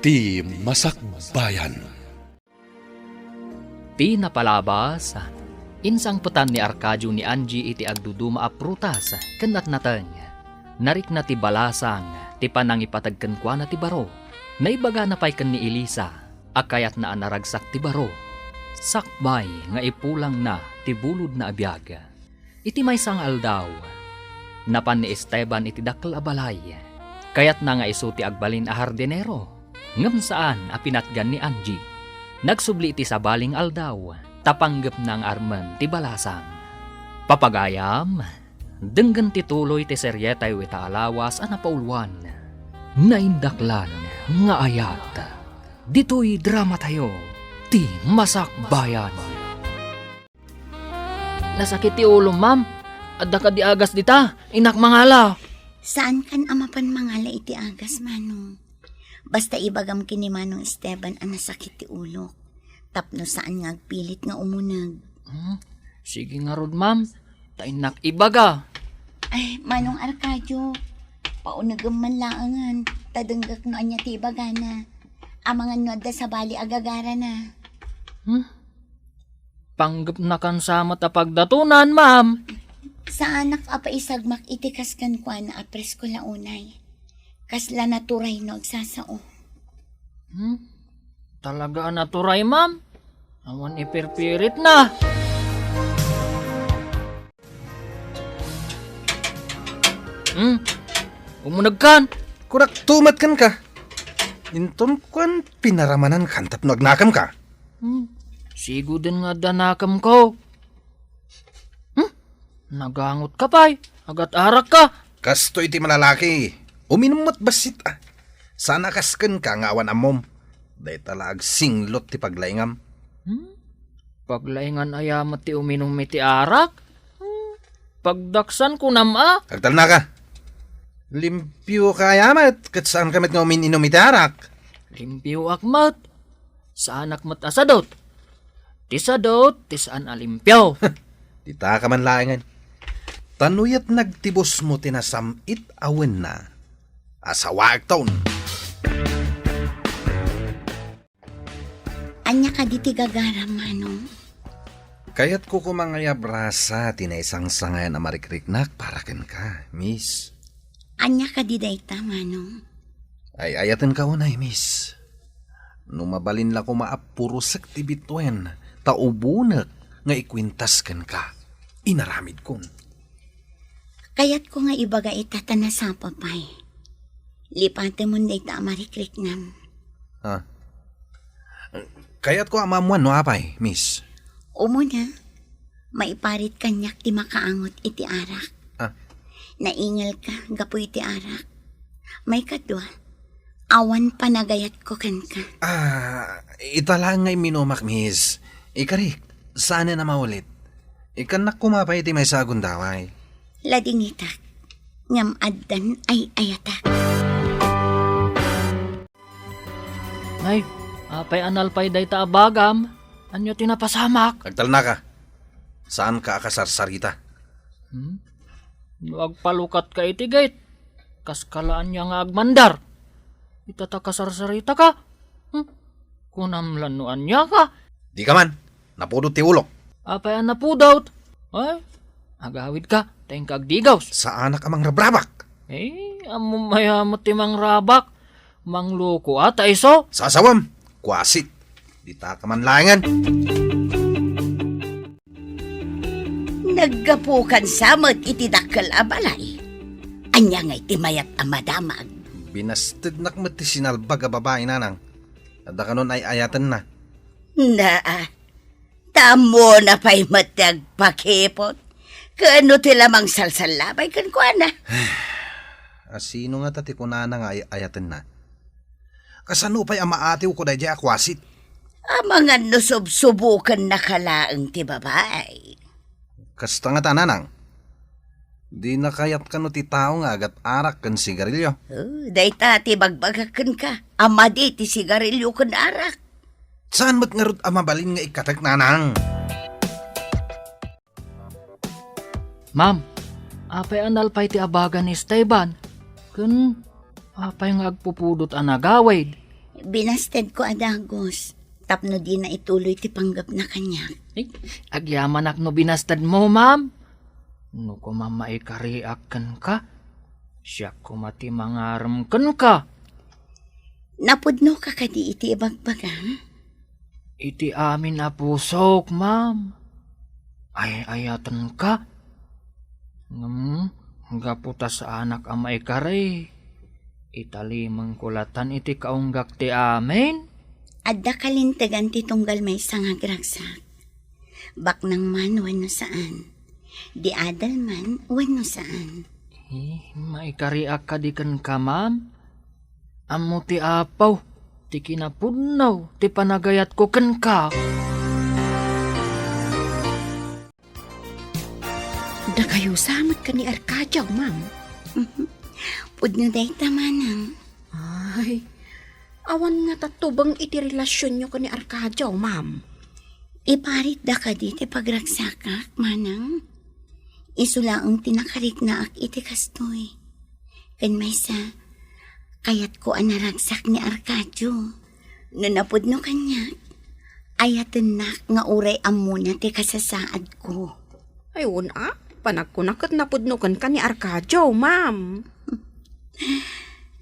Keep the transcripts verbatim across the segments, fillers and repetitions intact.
Ti Masakbayan. Ti napalabas, insangpetan ni Arcadio ni Angie iti agduduma a prutas ken natnateng. Narikna ti balasang ti panangipateg kenkuana ti baro. Naibagana pay ken ni Elisa a kayatna a naragsak ti baro sakbay nga ipulangna ti bulodna a biag. Iti maysa nga aldaw, napan ni Esteban iti dakkel a balay. Kayatna nga isu ti agbalin a hardinero, ngem saan a pinatgan ni Angie. Nagsubli iti sabali nga aldaw, ta panggepna nga armen ti balasang. Papagayam, denggen ti tuloy ti serietayo ita a lawas a napauluan, Naindaklan nga Ayat. Ditoy dramatayo, ti Masakbayan. Nasakit ti ulom, ma'am. Adda kadi agas dita? Innak mangala. Saan kan a mapan mangala iti agas, Manong. Basta ibagam ken ni Manong Esteban a nasakit ti ulok. Tapno saan nga agpilit nga umuneg. Hmm, sige ngarud, ma'am. Ta innak ibaga. Ay, Manong Arcadio, paunegem man laengen, ta denggek no ania ti ibagana. Amangan no adda sabali a gagarana. Hmm? Panggepnakan sa met a pagdatonan, ma'am. Saanak a paisagmak iti kas kenkuana a presko la unay. Kasla naturay no agsasao. Hmm? Talaga a naturay, ma'am? Awan ipirpiritna. Hmm? Umunegkan? Kunak tumet kenka. Inton kuan pinaramanankan tapno agnakem ka. Hmm. Siguden nga adda nakem ko. Hmm? Nagangot ka pay. Agat-arak ka. Kastoy ti malalaki. Uminum met bassit, ah. Sana kas kenka nga awan ammom. Dayta la agsinglot ti paglaingam. Hmm? Paglaingan aya met ti uminum iti arak? Hmm? Pagdaksan kunam a? Agtalna ka. Limpio ka aya met, ket saan ka met nga umin-inum iti arak? Limpioak met. Saanak met a sadut. Ti sadut, ti saan a limpio. Dita ka man laengen. Ta no yat nagtibusmo ti nasam-it a wenna, asawaekton. Ania kadi ti gagaram, Manong? Kayatko koma nga iabrasa ti naisangsangayan a marikriknak para kenka, Miss. Ania kadi dayta, Manong? Ay-ayatenka unay, Miss. No mabalin la koma a purosek ti bituen, ta ubonek nga ikuentas kenka. Inaramidkon. Kayatko nga ibaga ita ta nasapa pay. Lipatemon dayta a marikriknam. Ah. Kayatko a maammuan no apay, Miss. Umuna, maiparit kaniak ti makaangot iti arak. Ah. Naingelka gapu iti arak. Maikadua, awan panagayatko kenka. Ah, ita laeng nga imminumak, Miss. Ikarik, saanen a maulit. Ikkannak koma pay iti maysa a gundaway. Ladingitak, ngem addan ay-ayatak. Nay, apay a nalpay dayta a bagam? Ania ti napasamak? Agtalnaka. Saanka a kasarsarita. Hmm? No agpalukatka iti gate, kaska la ania nga agmandar. Ita ta kasarsaritaka? Hmm? Kunam lan no ania ka? Dika man, napudot ti ulok. Apay a napudot? Ay, agawidka, ta inka agdigaws. Saanak a mangrabrabak. Eh, ammom aya met ti mangrabak. Mangloko a ta isu? Sasawem, kuasit. Dita ka man laengen. Naggapukan sa met iti dakkel a balay. Ania ngay ti mayat a madamag? Binastednak met ti sinalbag a babai, nanang. Adda kanon ay-ayatenna. Naa, ta ammona pay met ti agpakipot. Kano ti la mangsalsallabay kenkuana? A sino ngata ti kunana nga ay-ayatenna? Kasano pay a maatiwko daydiay a kuasit? Amangan no subsubokennaka laeng ti babai. Kasta ngata, nanang. Dina kayat kano ti tao nga agat-arak ken sigarilio? Oh, dayta ti bagbagak kenka. A madi ti sigarilio ken arak. Saan met ngarud a mabalin nga ikkatek, nanang? Ma'am, apay a nalpay ti abaga ni Esteban? Ken apay nga agpupudot a nagawid? Binastedko a dagus tapno dina ituloy ti panggepna kaniak. Ay, agyamanak no binastedmo, ma'am. No koma maikariak kenka, siak koma ti mangarem kenka. Napudnoka kadi iti ibagbagam? Iti amin a pusok, ma'am. Ay-ayatenka. Ngem, gapu ta saanak a maikari, italimengko latan iti kaunggak ti amin. Adda kalintegan ti tunggal maysa nga agragsak. Baknang man wenno saan. Di adal man wenno saan. Eh, maikariak kadi kenka, ma'am? Ammo ti Apo ti kinapudno ti panagayatko kenka. Dakayo sa met ken ni Arcadio, ma'am? Pudno dayta, manang. Ay, awan ngata tubeng iti relasionyo ken ni Arcadio, ma'am? Iparitda kadi ti pagragsakak, manang? Isu laeng ti nakariknaak iti kastoy. Ken maysa, kayatko a naragsak ni Arcadio. No napudno kaniak, ayatennak nga uray ammona ti kasasaadko. Ay, wen a, panagkunak ket napudno kenka ni Arcadio, ma'am.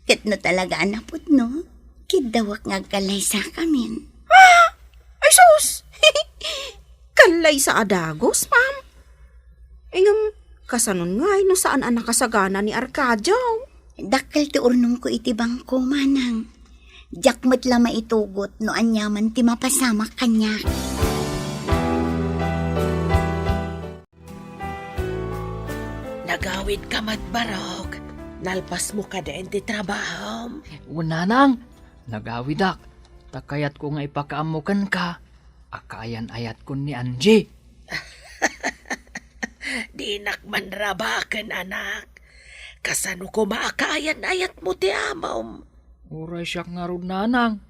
Ket no talaga a napudno, kiddawek nga agkallaysakamin. Ay, sus! Kallaysa a dagus, ma'am. Ngem, kasanon ngay no saan a nakasagana ni Arcadio? Dakkel ti urnongko iti bangko, manang. Diak met la maitugot no aniaman ti mapasamak kaniak. Nagawidka met, Barok. Nalpasmo kadi ti trabahom? Wen, nanang, nagawidak. Ta kayatko nga ipakaammo kenka a kaayan-ayatkon ni Angie. Dinak manrabaken, anak. Kasano koma a kaayan-ayatmo ti amom? Uray siak ngarud, nanang.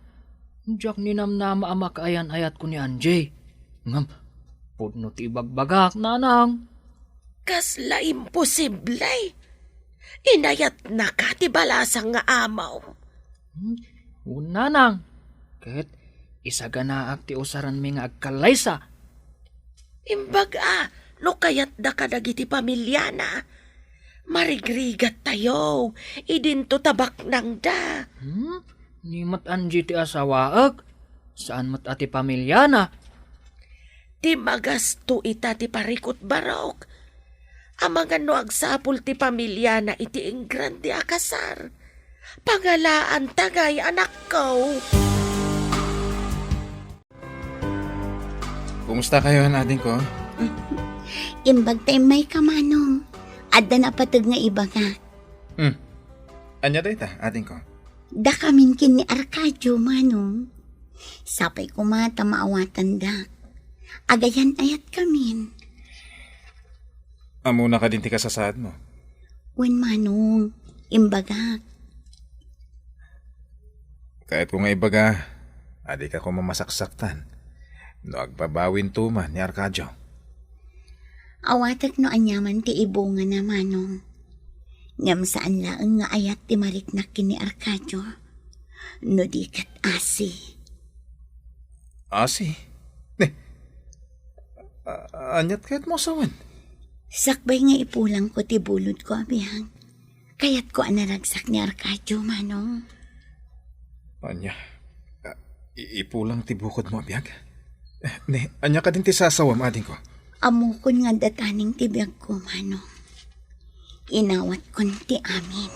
Diak ninamnama a makaayan-ayatko ni Angie. Ngem, pudno ti ibagbagak, nanang. Kasla imposible! Inayatnaka ti balasang nga amom. Hmm, wen, nanang. Ket isaganaak ti usaranmi nga agkallaysa. Imbag a, no kayatda kadagiti pamiliana, marigrigattayo, idinto ta baknangda. Hmm? Ni met Angie ti asawaek, saan met a ti pamiliana. Ti magasto ita ti parikut, Barok. Amangan no agsapul ti pamiliana iti ingrande a kasar. Pangalaanta ngay, anakko. Kumusta kayo, adingko? Imbag ta immayka, manong. Adda napateg nga ibagak. Hmm. Ania dayta, adingko? Dakamin ken ni Arcadio, manong. Sapay koma ta maawatandak. Agayan-ayatkamin. Ammona kadin ti kasasaadmo? Wen, manong, imbagak. Kayatko nga ibaga, a dika koma masaksaktan no agbabawinto man ni Arcadio. Awatek no aniaman ti ibungana, manong. Ngem saan laeng nga ayat ti mariknak ken ni Arcadio. No di ket asi. Asi? Ne, a-, aniat kayatmo a sawen? Sakbay nga ipulangko ti bulodko a biag, kayatko a naragsak ni Arcadio, manong. Ania? A, i-, ipulang ti bukodmo a biag? Ne, ania kadin ti sasawem, adingko? Ammokon nga adda taning ti biagko, manong. Inawatkon ti amin.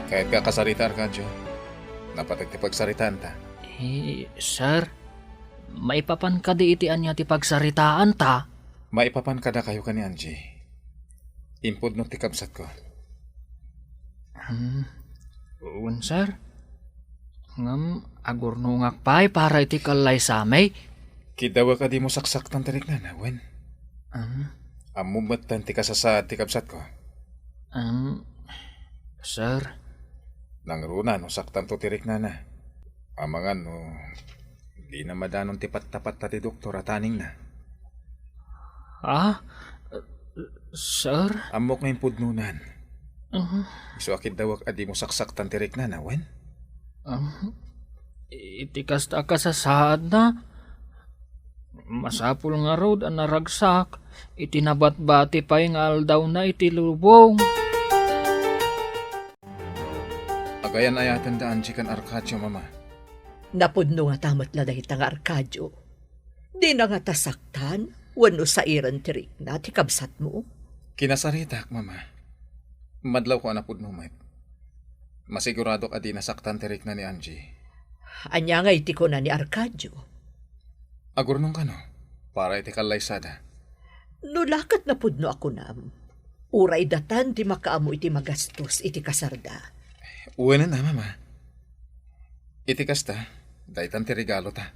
Kayatka a kasarita, Arcadio? Napateg ti pagsaritaanta. Eh, sir, maipapan kadi iti ania ti pagsaritaanta? Maipapan kadakayo ken ni Angie. Impudno ti kabsatko. Hmm, wen, sir. Ngem agurnongak pay para iti kallaysami. Kiddawek a dimo saksaktan ti riknana, wen? Hmm. Ammom metten ti kasasaad ti kabsatko. Em, sir. Nangruna no saktanto ti riknana. Amangan no dina madanon ti pattapatta ti doktor a taningna. Ah, sir? Ammok nga impudnonan. Ah, Isu a kiddawek a dimo saksaktan ti riknana, wen? Ah, iti kasta a kasasaadna, masapul ngarud a naragsak iti nabatbati pay nga aldawna iti lubong. Agayan-ayatenda Angie ken Arcadio, Mama. Napudno ngata met la dayta nga Arcadio. Dina ngata saktan wenno sairen ti rikna ti kabsatmo? Kinasaritak, Mama. Madlawko a napudno met. Masiguradok a dina saktan ti rikna ni Angie. Ania ngay ti kuna ni Arcadio? Agurnong kano, para iti kallaysada. No la ket napudno a kunam, uray datan ti makaammo iti magastos iti kasarda. Wen a, Mama. Iti kasta, daytan ti regalota.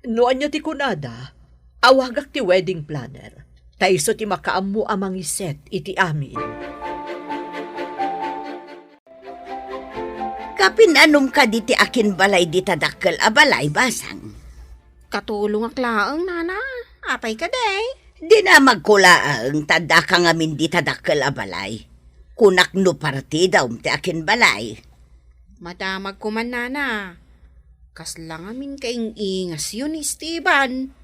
No ania ti kunada, awagak ti wedding planner. Ta isu ti makaammo a mangiset iti amin. Kapin-anom kadi ti akinbalay dita dakkel a balay, Basang? Katulongak laeng, Nana. Apay kadi? Dinamagko laeng ta addaka ngamin dita dakkel a balay. Kunak no partidam ti akinbalay. Madamagko man, Nana. Kasla ngamin kaing-ingasyo ni Esteban.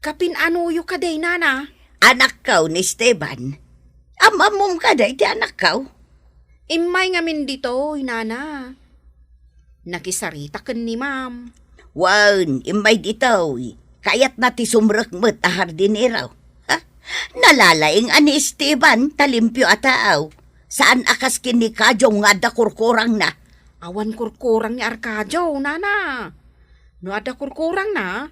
Kapin-anoyo kadi, Nana? Anakkaw ni Esteban. Am-ammom kadi ti anakkaw? Immay ngamin ditoy, Nana. Nakisarita ken ni Ma'am. Wen, immay ditoy. Kayatna ti sumrek met a hardinero. Ha? Nalalaing a ni Esteban ta limpio a tao. Saan a kas ken ni Kajong nga adda kurkurangna. Awan kurkurang ni Arcadio, Nana. No adda kurkurangna,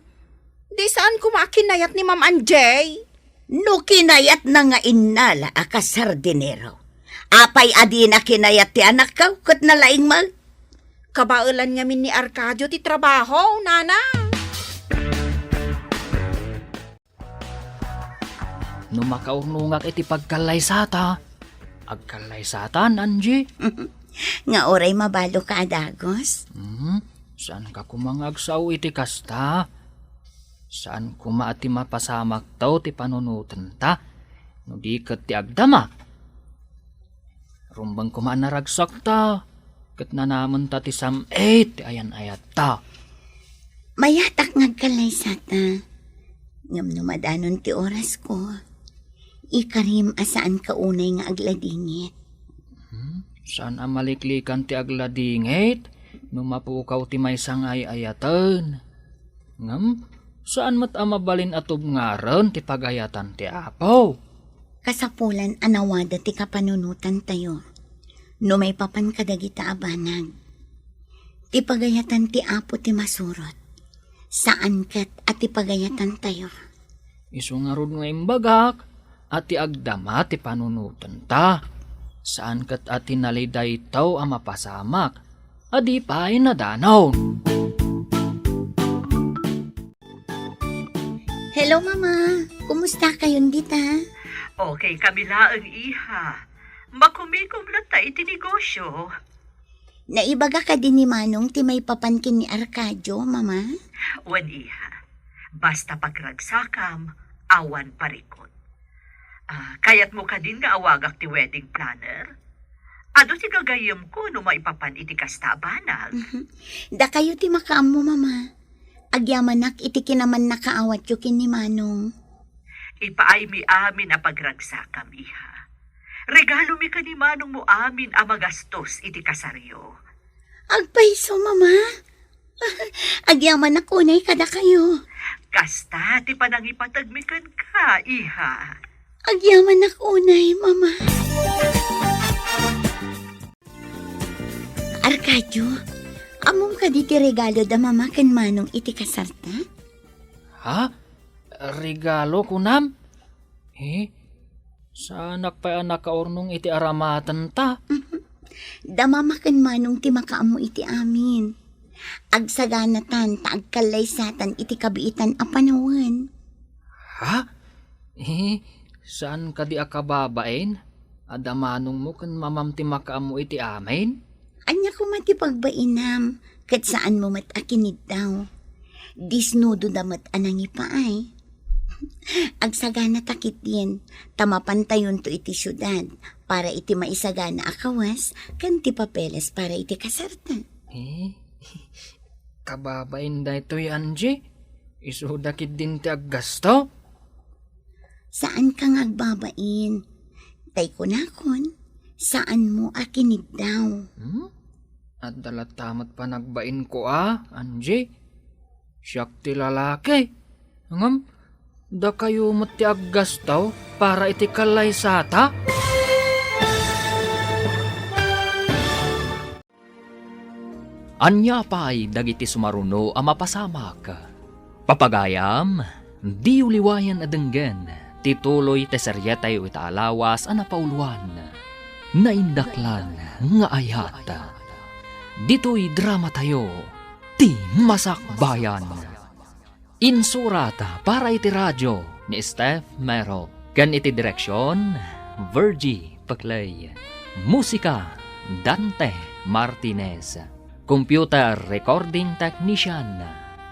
di saan koma a kinayat ni Ma'am Angie. No kinayatna nga innala a kas hardinero, apay a dina kinayat ti anakkaw ket nalaing met? Kabaelan ngamin ni Arcadio ti trabaho, Nana. No makaurnongak iti pagkallaysata, agkallaysatan, Angie. Nga uray mabalinka a dagus? Hmm, saanka koma nga agsao iti kasta. Saan koma a ti mapasamakto ti panunotenta, no di ket ti agdama. Rumbeng koma a naragsakta, ket nanamenta ti sam-it ti ayan-ayatta. Mayatak nga agkallaysata, ngem no madanon ti orasko, ikarim a saanka unay nga agladingit. Hmm? Saan a maliklikan ti agladingit no mapukaw ti maysa nga ay-ayaten. Ngem, saan met a mabalin a tubngaren ti pagayatan ti Apo. Kasapulan a nawada ti kapanunotantayo no maipapan kadagita a banag. Ti pagayatan ti Apo ti masurot, saan ket a ti pagayatantayo. Isu ngarud nga imbagak a ti agdama ti panunotenta, saan ket a ti nalidaytaw a mapasamak a di pay nadanon. Hello, Mama. Kumusta kayon dita? Okay kami laeng, iha. Makumikom latta iti negosyo. Naibaga kadi ni Manong ti maipapan ken ni Arcadio, Mama? Wen, iha. Basta pagragsakam, awan parikut. Ah, kayatmo kadin nga awagak ti wedding planner? Adu ti gagayyemko no maipapan iti kasta a banag. Mhm. Dakayo ti makaammo, Mama. Agyamanak iti kinamannakaawatyo ken ni Manong. Ipaaymi amin a pagragsakam, iha. Regalomi ken ni Manongmo amin a magastos iti kasaryo. Agpayso, Mama. Agyamanak unay kadakayo. Kasta ti panangipategmi kenka, iha. Agyamanak unay, Mama. Arcadio, ammom kadi ti regalo da Mama ken Manong iti kasarta? Ha? Regalo, kunam? Eh, saanak pay a nakaurnong iti aramatenta. Da Mama ken Manong ti makaammo iti amin. Agsaganatan ta agkallaysatan iti kabiitan a panawen. Ha? Eh, saan kadi a kababain? Adda Manongmo ken Mamam ti makaammo iti amin? Ania koma ti pagbainam, ket saanmo met a kiniddaw. Disnudo da met a nangipaay. Agsagana ta ketdin, ta mapantayonto iti siudad, para iti maisagana a kawes ken ti papeles para iti kasarta. Eh, kababain daytoy, Angie? Isuda ketdin ti aggasto? Saanka nga agbabain. Tay kunakon, saanmo a kiniddaw. Hmm? Adda latta met panagbainko a, Angie? Siak ti lalaki. Ngem, dakayo met ti aggasto para iti kallaysata? Ania pay dagiti sumaruno a mapasamak? Papagayam, diyo liwayan a denggen ti tuloy ti serietayo ita a lawas a napauluan, Naindaklan nga Ayat. Ditoy dramatayo, ti Masakbayan. Insurat para iti radio ni Steph Mero, ken iti direksion, Virgie Peclay. Musika, Dante Martinez. Computer recording technician,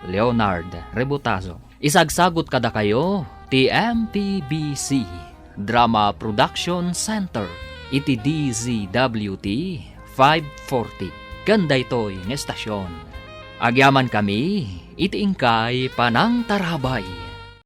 Leonard Rebutazo. Isagsagut kadakayo ti M P B C Drama Production Center iti D Z W T five forty, ken daytoy nga estasion. Agyamankami iti inkay panangtarabay.